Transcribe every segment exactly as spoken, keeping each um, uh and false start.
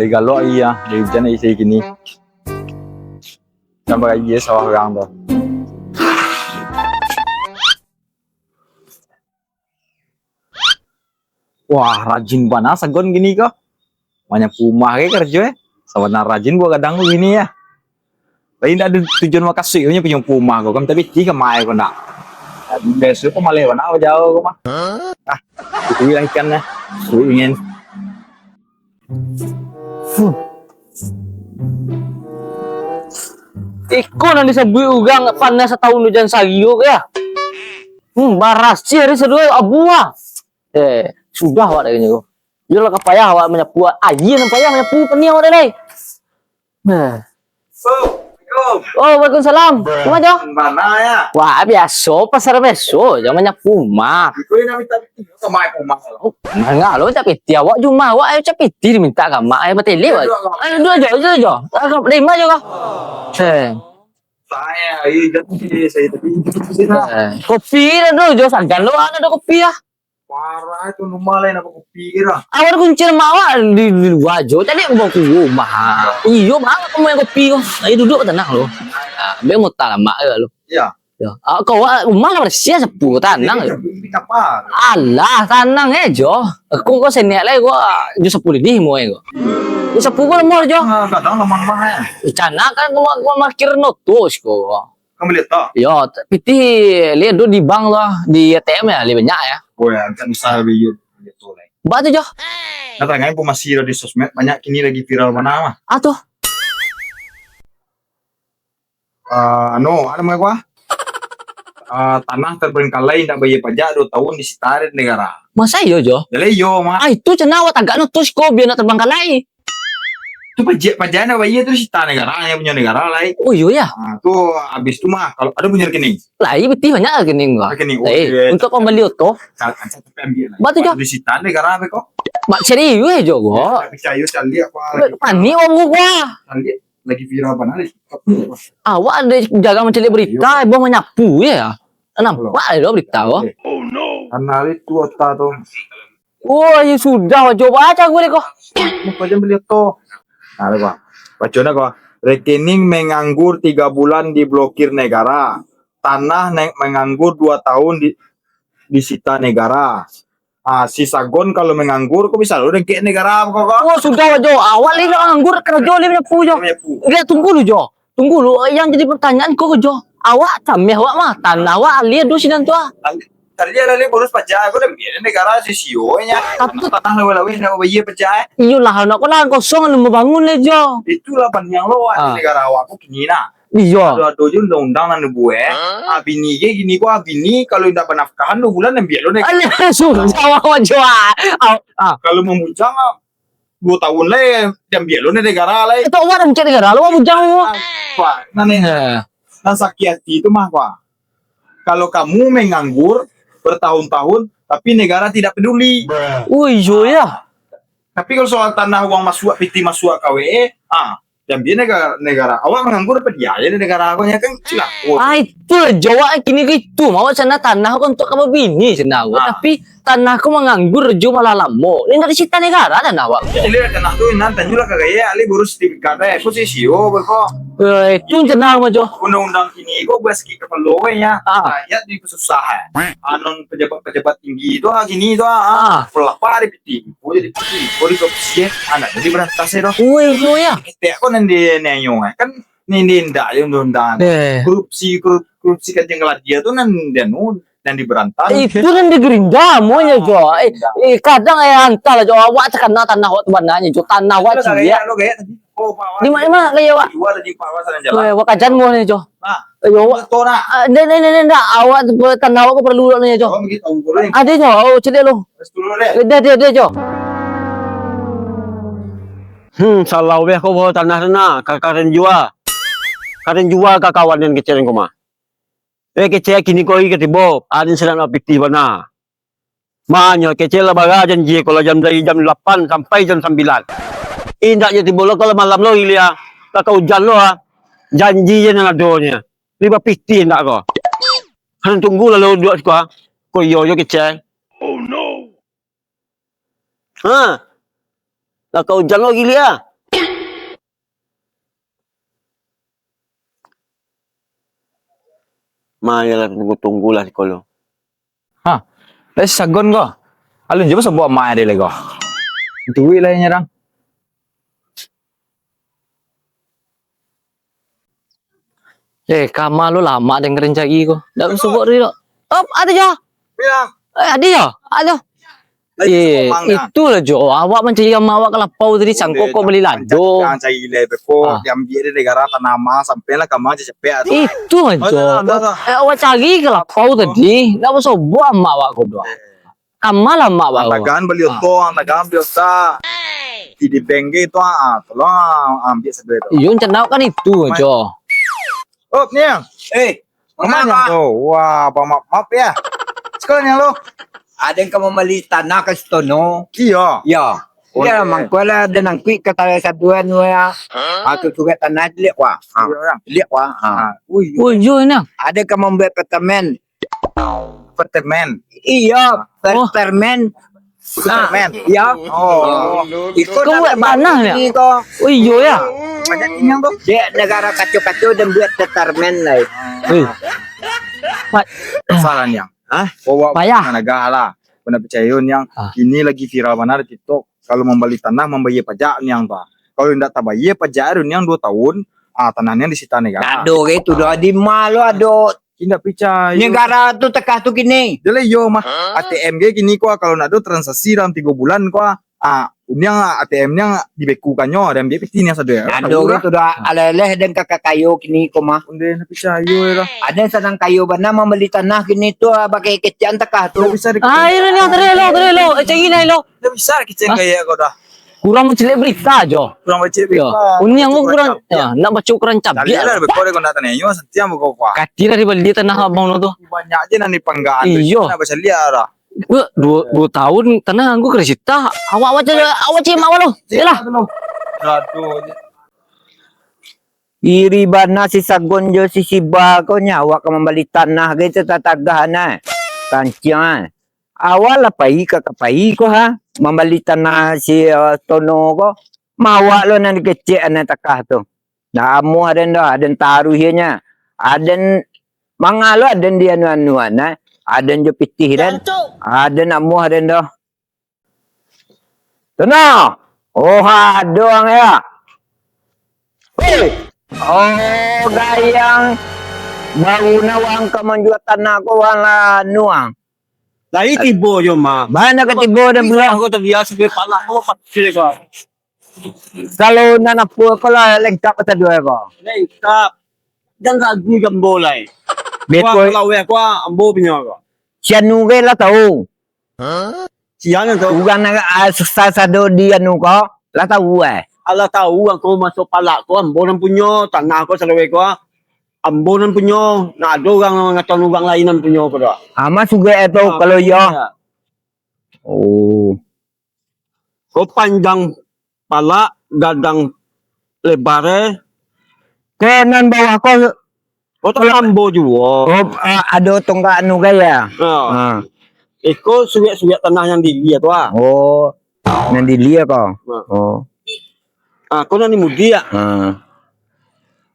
Dari galok aia, dari ujan aia kini. Tambah aia sawah urang tu. Wah, rajin bana Sagon kini ko. Manyapu umah ge karajo e. Sabana rajin buek gadang ko kini yo. Tapi indak ado tujuan makasuik nyo punyo umah ko, kan tapi ti ka main ko ndak. Biaso ko maleh bana bajao ko mah. Ah, itu lah ikan lah. Suik ingin. Huh. Iko nan disabuik urang panas satahun ujan sahari ko yo. Hmm, barasiah ari saduo abu ah. Eh, sudah awak dah ko. Yo lah ka payah awak manyapu, aia nan payah manyapu, paniang awak dah lai. Nah. Assalamualaikum. Oh, waalaikumsalam. Kama Jo? Bana yo? Wah, biaso, pasar biaso jo manyapu umah. Iko nan mintak pitih, ka main umah lo. Manga lo mintak pitih, awak jo umah awak, ayo mintak pitih dimintak ka mak, ayo batele awak. Ayo duduak Jo, duduak Jo. Dari ma Jo ko? Eh. Sayo, iyo, jadi sayo tadi. Eh, kopi dah dulu Jo, sagan lo, ado kopi ah. Parah tu, rumah lain apo kopi kiro. Awak kunci rumah awak di, di lua Jo, tadi aku bawa ka rumah. Iyo, bawa kamu yang kopi ko. Ayo duduak tanang lo. Ah, be mutah lamak lo. Iyo. Yo, ah, kau awak rumah lah barasiah sapu, tanang. Tapi kapal. Alah, tanang e Jo. Aku ko seniak lai ko, Jo sapu lidi mo e ko. Jo sapu ko lamah Jo. Ah, kadang lamah-lamah e. Cana kan ko, ko parkir notos ko. Kamu lihat tak? Yo, pitih lihat dulu di bank tu, di A T M yo, lihat banyak yo. Oh yo, kan usah lihat tu lai. Ba tu Jo. Nah, tangan pun masih ada di sosmed, banyak kini lagi viral bana mah. Ah tu. Ah, anu, anu mah gua. Ah, tanah terbengkalai indak bayar pajak dua tahun disita dek negara. Masa iyo Jo? Jadi iyo mah. Ah, itu cana awak tagak notos ko, bia ndak terbengkalai. Tu pajak, pajak nak bayar tu sita negara, yang punya negara lai. Oh, iyo yo. Ah, tu habis tu mah, kalau ada punya rekening. Lai, pitih banyak rekening gua. Rekening, oh, eh, iyo, untuk pambali oto. Cal-, cal-, tapi ambil lah. Ba tu Jo. Disita negara apo ko? Mak serius Jo gua. Yo, tapi saya cari apa lagi? Panik gua, gua. Cari lagi viral bana di TikTok tu. Awak ado jarang mancari berita, iyo. Ibo manyapu yo. Nampak ado berita ko. Eh. Kan hari tu otak tu. Oh, iyo sudah, Jo, baco ko deh ko. Muko jan baliak tu. Nah, ko. Baco nah ko. Rekening menganggur tiga bulan diblokir negara. Tanah ne-, menganggur dua tahun di, disita negara. Ah, si Sagon kalau menganggur, ko bisa lo dengkek negara ko, ko. Oh, sudah, Jo. Awak lai menganggur, karajo lai manyapu, Jo. Manyapu. Ndak, tunggu lu, Jo. Tunggu lu, yang jadi pertanyaan ko, Jo. Awak tameh awak mah, tanah awak alia do sinan tu ah. Tadi ada lai bonus pajak, ko dah biar negara sisio nya. Tapi tanah laweh-laweh nak bayar pajak, eh. Iyolah, nak ko lah kosong, lu mau bangun lai, Jo. Itulah panjang lo, ah, negara awak ko kini nah. Iyo. Ado-ado je undang-undang nan dibuek. Ah, bini ge gini ko, ah, bini kalau indak banafkahan dua bulan, ambiak lo deh. Alah, susah awak Jo, ah. Au, ah. Kalau mambujang, ah, dua tahun lai, diambiak lo deh negara lai. Itu awak nan cek negara lo, awak bujang lo. Ah, Pak, nan ni. Iyo. Nan sakik hati tu mah, Pak. Kalau kamu menganggur bertahun-tahun, tapi negara tidak peduli. Oh, iyo yo. Tapi kalau soal tanah uang masuak, pitih masuak ka W E, ah, diambiak negara, negara. Awak manganggur apo dia aja negara awak nya kan cilako. Ah, itu lah Jo, awak kini ko itu, awak cana tanah ko untuak ka babini cana awak. Ah. Tapi tanah ko manganggur Jo malah lamo. Ni ndak disita negara tanah awak. Jadi tanah tu nan tanyo lah ka gaya, alih baru sertifikat, eh, posisi, oh, beko. Eh, itu cana mah Jo. Undang-undang kini ko buat sakik kapalo, eh, ya. Ah. Rakyat jadi susah, eh. Anon pejabat-pejabat tinggi tu, ah, kini tu, ah, ah. Pelapa di pitih, ko jadi pitih, ko di korupsi, eh. Anak jadi berantas, eh, tu. Ui, itu ya. Ketek ko nan di nenyo, eh. Kan ni, ni ndak je undang-undang. Eh. Korupsi, korup-, korupsi kancing kaladia tu nan dia nu, nan diberantas. Itu nan di Gerindra, amonyo, Jo. Eh, eh, kadang, eh, antahlah, Jo. Awak takana tanah awak tu bananyo, Jo. Tanah awak ciek. Lo gaya tadi. Oh, Pak Wan. Di ma-, di ma gaya awak? Dua tadi Pak Wan salah jalan. Eh, awak kajan mo ni, Jo. Nah. Ayo, awak. Betul, nak. Ah, ndak, ndak, ndak, ndak. Awak tu, tanah awak ko paralu ni, Jo. Oh, begitu, boleh. Ado, Jo. Oh, caliak lo. Terus dulu deh. Eh, dah, dah, dah, Jo. Hmm, salah weh ko bawa tanah tu nah, ka karen jua. Karen jua ka kawan nan kecek ko mah. Eh, kecek kini ko iko tibo, aden sedang nak pitih bana. Manyo kecek lah bara janji ko lah jam dari jam lapan sampai jam sambilan. Indak je tibo lo kalau malam lo ilia, lah ka ujan lo ah. Janji je nan adonyo. Bali bapitih indak ko. Han tunggu lah lo duduak siko ah. Ko iyo jo kecek. Oh no. Ha. Lah ka ujan lo gili ah. Ma, iyolah, tunggu-tunggulah di kolo. Ha, lai sagon ko. Alun jo basobok amak ade lai ko. Duit lai nyerang. Eh, kama lo lamak deng rencagi ko. Dak basobok tadi dok. Op, ado jo. Bilang. Eh, ado jo. Ado. Eh, itulah jo. Awak mancari amak awak ka lapau tadi, sangko kok bali lado. Yang cari gila beko, diambiak dari negara tanah amak, sampai lah kama capek tu. Itulah jo. Eh, awak cari ka lapau tadi, dak basobok amak awak ko doh. Kama lah amak awak. Tagaan bali oto, tagaan bali oto. Di, di bengke tu, ah, tolong, ah, ambiak saduai tu. Iyo, rencana awak kan itu jo. Op, Niang. Eh, Manga tu? Wah, bamaaf-maaf ya. Sekolah ni lo. Aden ka mambali tanah ka Sitono. Iyo. Iyo. Iyo, mangko lah den angkuik ka tanah saduan weh. Ha, tu surek tanah liak wah. Ha. Liak wah. Ha. Ui, ui, yo nah. Aden ka mambuek apartemen. Apartemen. Iyo, apartemen. Superman. Yo. Oh. Iko kau buat tanah ni? Oh, iyo ya. Banyak tinggal tu. Dek negara kacau-kacau dan buat tetarmen lah. Wih. Salah Niang. Hah? Bawa payah. Negara lah. Kau nak percaya Niang. Ah. Kini lagi viral bana di TikTok. Kalau mambali tanah, mambayar pajak Niang tu. Kalau indak tabayar pajak tu Niang dua tahun, ah, tanah Niang disita negara. Ado gitu doh. Di ma lo ado. Indak picayo. Negara tu takah tu kini. Jaleh iyo mah. ATM ge kini ko, kalau nak ado transaksi dalam tigo bulan ko, ah, Niang ATM Niang dibekukannyo, diambiak pitih Niang sado. Ado gitu doh, aleleh den ka kakayo kini ko mah. Onde indak picayo lah. Ado sanang kayo bana mambali tanah kini tu, ah, pakai kecek takah tu. Indak bisa di- Ah, ini Niang, tadi lo, tadi lo. Eh, cari Niang lo. Indak bisa kecek kayak ko doh. Kurang baco berita jo. Kurang baco berita. Uni yang kurang, ya, nak baco kurang cabiak. Cari lah, beko dek kau nak tanyo, santiang beko kuah. Kati lah dibali tanah abang lo tu. Banyak je nan dipanggaan tu. Iyo. Nak baco liak lah. Dua, dua, dua tahun tanah angku kena sita. Awak, awak cari, awak cari mak lo. Yalah. Aduh. Iri bana si Sagon jo si Siba ko nyo, awak ka mambali tanah gitu tatagah nah. Kanciang ah. Awak lah pai ka, ka pai ko ha, mambali tanah si, eh, Tono ko. Ma awak lo nan dikecek aneh takah tu. Dak amuah aden doh, aden taruih inya. Aden mangalo aden di anu-anuan, eh. Aden jo pitih den. Aden amuah aden doh. Tono. Oh, ado ang ya. Hei. Oh, gayang. Baru na wang ka manjua tanah ko wang lah nuang. Lai tibo jo mah. Bana ka tibo dan pula. Ko tabiasa be palak ko pasti ko. Kalau nan apo ko lah lengkap ka sadua ko. Lengkap. Jan ragu jambo lai. Betul. Kalau weh ko ambo punyo ko. Si anu ge lah tau. Sia nan tau. Urang nan, ah, sa-, sado di anu ko, lah tau, eh. Alah tau, angko maso palak ko, ambo nan punyo, tanah ko salaweh ko, ambo nan punyo, nak ado urang mangatoan urang lain nan punyo ko doh. Ah, masuak eh tu, kalau iyo. Oh. Ko panjang palak, gadang lebar, eh. Ke nan bawah ko. Oh, tu ambo juo. Oh, ah, ado tonggak anu gaya. Ha. Ha. Iko suwek-suwek tanah nan di ilia tu ah. Oh. Nan di ilia ko. Ha. Oh. Ah, ko nan di mudiak. Ha.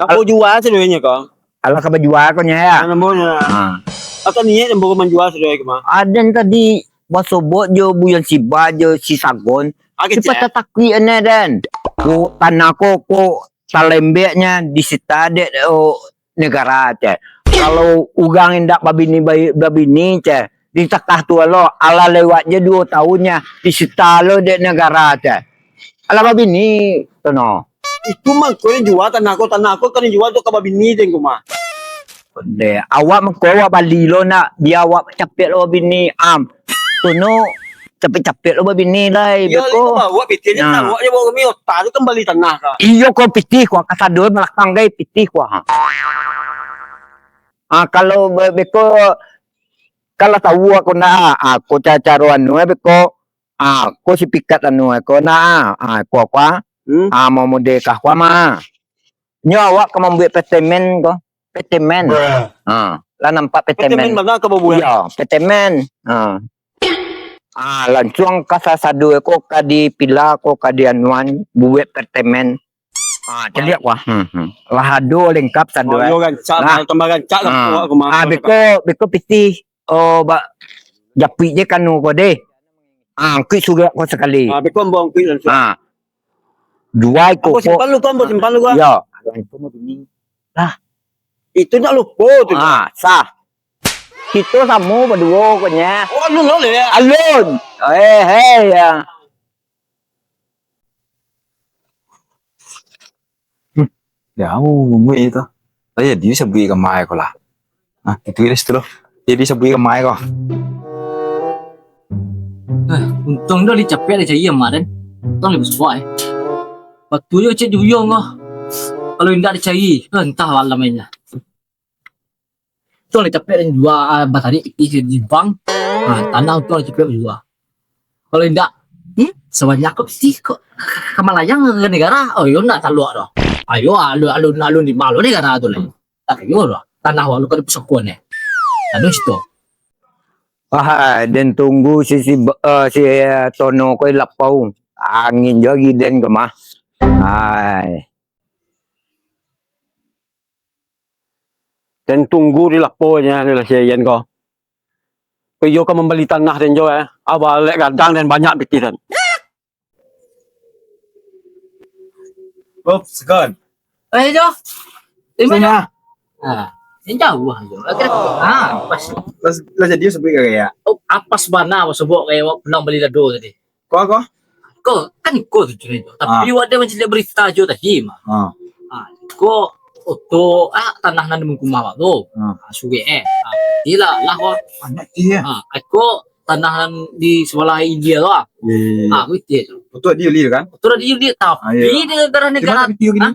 Ambo jua sadoenyo ko. Alah ka bajua ko nyo ya. Kan ambo nyo. Ha. Atau niat ambo manjua sadoenyo ko mah. Aden tadi basobok jo Buyan Siba jo si Sagon. Ah, kecek. Sipa tatakuik ane den. Ko tanah ko, ko talembeknyo disita dek, oh, negara, ceh. Kalau urang indak babini, bai-, babini, ceh, di takah tu lo, alah lewat je duo tahunnyo, disita lo dek negara, ceh. Alah babini, tu no. Itu mangko jua tanah ko, tanah ko kan jua tu ka babini den ko mah. Deh, awak mangko awak bali lo nak, bia awak capek lo babini, am. Tu no, capek-capek lo babini lai, beko. Awak pitih je, awak je bawa kami otak tu kan bali tanah ka. Iyo ko pitih ko, kasado balakang gai pitih ko, ha. Ah, kalau be-, beko, kalau tahu aku nak, ah, aku ca-, caro anu, eh, beko, ah, aku si pikat anu, eh, ko nak, ah, aku, aku, ah. Hmm? Ah, mau mode kah, aku, ah. Nyo awak ka mambuek petemen ko. Petemen. Ha, lah nampak petemen. Petemen bana ka babuek? Iyo, petemen. Ha. Ah, lansuang ka sasado ko ka dipila ko ka dianuan buek petemen. Ah, caliak wah. Hmm, hmm. Lah ado lengkap sado. Oh, yo rancak, nah, tambah rancak lah. Ah, beko, beko pitih. Oh, ba japuik je kanu ko deh. Ah, angkuik surek ko sakali. Ah, beko ambo angkuik langsung. Ah. Jua iko ko. Ambo simpan lu ko, ambo simpan lu ko. Yo. Lah. Itu nak lupo tu. Ah, sah. Kito samo baduo ko nya. Oh, alun lo le. Alun. Eh, hei, ya. Jauah bunguik tu. Lah jadi sabuik ka mai ko lah. Ah, itu lah situ lo. Jadi sabuik ka mai ko. Eh, untuang dah dicapek dah cari amak den. Untuang dia basuak eh. Waktu dia cek di uyong ko. Kalau indak dicari, eh, entah alam aja. Untuang lah capek dan jua, ah, batarik pitih di bank. Ah, tanah untuang lah capek jua. Kalau indak, hmm, sabanyak ko pitih ko ka malayang ka negara. Oh, yo ndak taluak doh. Ayo, alun, alun, alun di malu negara tu lai. Ayo doh. Tanah walu ka dipusakuan eh. Ado cito. Ah, den tunggu si, si, eh, si, eh, Tono ko lapau. Angin jo agi den ko mah. Ai. Den tunggu di laponyo, di lah si Ian ko. Iyo ka mambali tanah den jo, eh. Ah, balek gadang den banyak pitih den. Up, segon. Eh, Jo. Di mana? Ah, yang jauh ah, Jo. Ah, pas. Lah, lah jadi sabuik ka gaya. Oh, apas bana sabuik gaya awak pulang bali lado tadi. Ko, ko? Ko, kan iko tu cerita. Tapi ah, awak ado mancaliak berita jo tadi mah. Ah. Ah, iko oto, ah, tanah nan di muko rumah awak tu. Ah. Ah, surek eh. Ah, iyolah, lah ko. Banyak iya. Ah, iko tanah nan di sabalah India tu ah. Iya, iya, iya. Ah, ko itu tu. Oto di Uli tu kan? Oto di Uli tapi ah, iya, di negara-negara. Di mana pitih ko gini? Ah?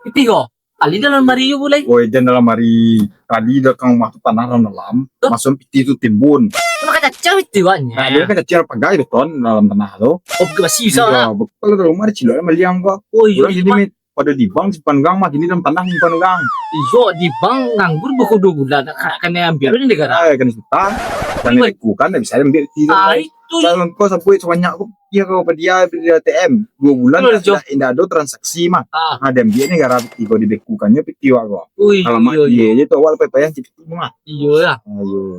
Pitih ko. Tali dalam lamari yo, Bulai. Oi, jan dalam lamari. Tali dakang rumah tu tanah dalam-dalam. Tuh. Masuak pitih tu timbun. Maka cacau itu, Wan. Nah, dia kan cacau pagai beton dalam tanah tu. Oh, masih bisa lah. Kalau dalam rumah ada cilok yang maliang ko. Oh, iyo, urang di sini pado di bank simpan urang mah, kini dalam tanah simpan urang. Iyo, di bank nganggur beko duo bulan. Ka-, kanai ambiak dari negara. Ah, kanai sita. Kanai beko kan, bisa ambiak pitih tu. Ah, itu. Kalau kau sampai sabanyak ko, Iyo, kalau padia di A T M, duo bulan kan sudah indak ado transaksi mah. Ah. Nah, diambiak negara pitih ko, dibekukannyo pitih awak ko. Ui, alamat iyo, iyo. Iyo je tu awak payah-payah cari pitih mah. Iyo lah.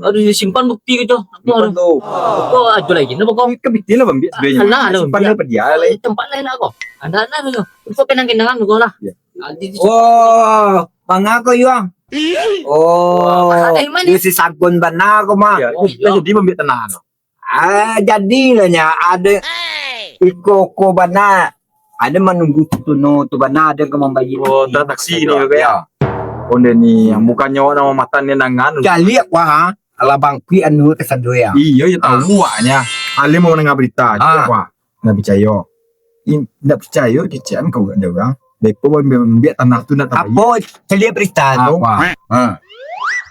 Aduh, disimpan bukti ko tu. Simpan tu. Ko ado lagi, napa ko? Kan pitih lah ambiak sudah. Alah, simpan lah padia lah. Tempat lain lah ko. Ada, ada tu. Untuk kenang-kenangan ko lah. Iya. Oh, manga ko, Yuang? Oh, di si Sagun bana ko mah. Iya, oh, iya. Jadi ambiak tanah tu. Ah, jadilah nya, ado iko ko bana. Ado manunggu si Tono tu bana, ado ka mambayia. Oh, transaksi ni, yo. Onde ni, bukannyo awak nan mamatan ni nangan. Caliak wah, alah bangkit anu kasado ya. Iyo, yo tahu awaknyo. Alih mau mandanga berita, caliak wah. Ndak picayo. Indak picayo, kecek an kau ado urang. Beko ambiak tanah tu nak tabayia. Apo caliak berita tu? Ha.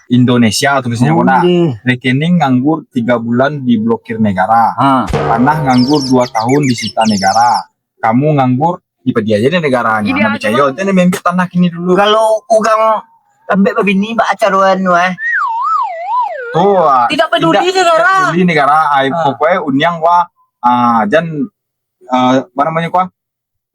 Indonesia tulisnyo ko nak. Rekening nganggur tiga bulan diblokir negara. Ha. Tanah nganggur dua tahun disita negara. Kamu nganggur dipadia aja deh negara. Nah, picayo, ente ambiak tanah kini dulu. Kalau urang ambiak babini, bak acara anu eh. Tu, ah, tidak peduli negara. Tidak peduli negara. Ai, pokoknyo uniang wah, ah, jan, ah, apa namonyo ko?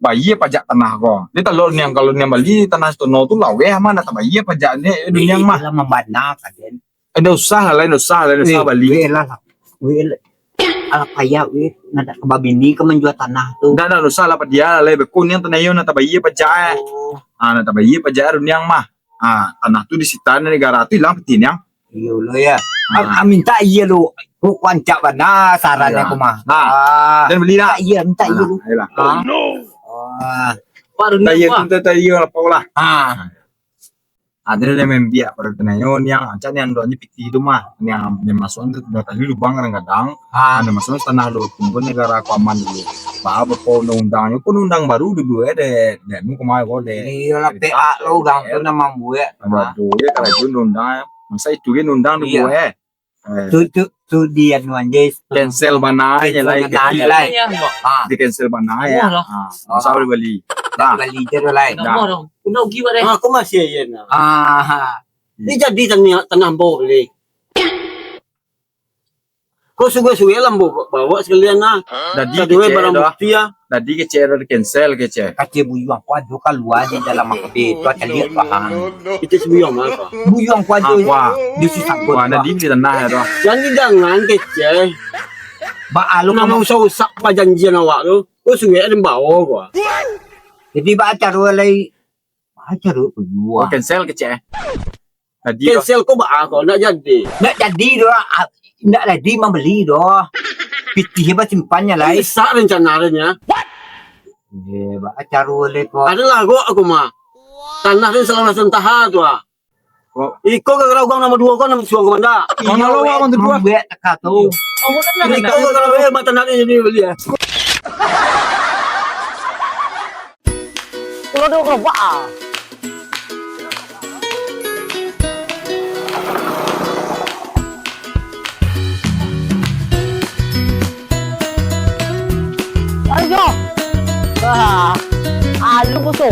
Bayia pajak tanah ko. Dia kalau niang, kalau niang bali tanah Tono tu laweh mah, nak tabayia pajak ni, eh, dunia mah. Lah mambana ka den. Eh, ndak usah lah, ndak usah lah, ndak usah bali. Weh lah, weh lah. Alah payah weh, nak ka babini ka manjua tanah tu. Ndak, ndak usah lah padia lah, beko niang tanah iyo nak tabayia pajak eh. Oh. Ah, nak tabayia pajak dunia mah. Ah, tanah tu disita negara tu ilang pitih niang. Iyo lo ya. Ah. Ah, minta iyo lo. Kok rancak bana saran ko mah. Nah, ah. Dan bali lah. Minta iyo, minta iyo lo. Ayolah. Ah. Wah. Minta iyo, minta iyo lapau lah. Ah. Ado lah mambiak pado tanah iyo niang, rancak niang doanyo pitih tu mah. Niang, niang masuak tu dah tadi lubang kadang-kadang. Ah. Niang masuak tanah lo, kumpul negara ko aman dulu. Ba, ba, undang-undang nyo pun undang baru dulu eh, dek, dek nu kemari ko dek. Iyo lah, P A lo urang tu nan mambuek. Aduh, yo karajo undang-undang. Masa itu kan undang dulu eh. Eh. Tu, tu, tu di anu anjay. Cancel bana aja lah. Cancel bana aja lah. Ah. Di cancel bana ya. Ah. Masa boleh bali. Dah. Bali je lah. Dah. Dah. Dah. Aku masih aja nah. Ah. Ini jadi tanah, tanah ambo bali. Ko suwe-suwe lah, bo-, bawa sakalian lah. Jadi kaduwe kecek barang dah. Bukti lah. Jadi kecek dah di-cancel kecek. Kecek buyuang ko ado kalua di dalam H P tu, caliak bahan. Kecek si buyuang ma ko? Buyuang ko ado. Ah, wah. Di susah ko. Wah, jadi di tanah ya tu. Jadi jangan kecek. Baa lo. Nak kamu usak-usak pajanjian awak tu. Ko suwe den bawa ko. Jadi baa caro lai. Baa caro buyuang. Oh, cancel kecek. Jadi, cancel ko baa ko, ndak jadi. Ndak jadi doh, ah, ndak jadi mambali doh. Pitih basimpan nyo lai. Bisa rencana den nyo. Eh, baa caro lai ko. Ado lah gok aku mah. Tanah tu salah masang taha tu ah. Kok? Iko gara-gara urang nomor duo ko, nomor suang ko mandak. Mano lo awak mantu duo? Buek teka tu. Iko gara-gara eh, mata nak jadi beli ah. Kalau ada gerobak ah. Ayo. Ah, alu kosong.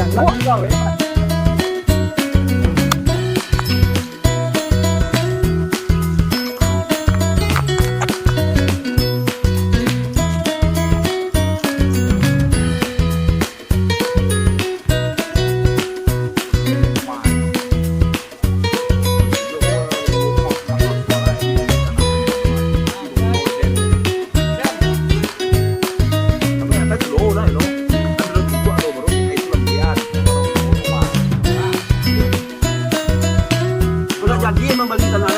Udah jadi mambali tanah.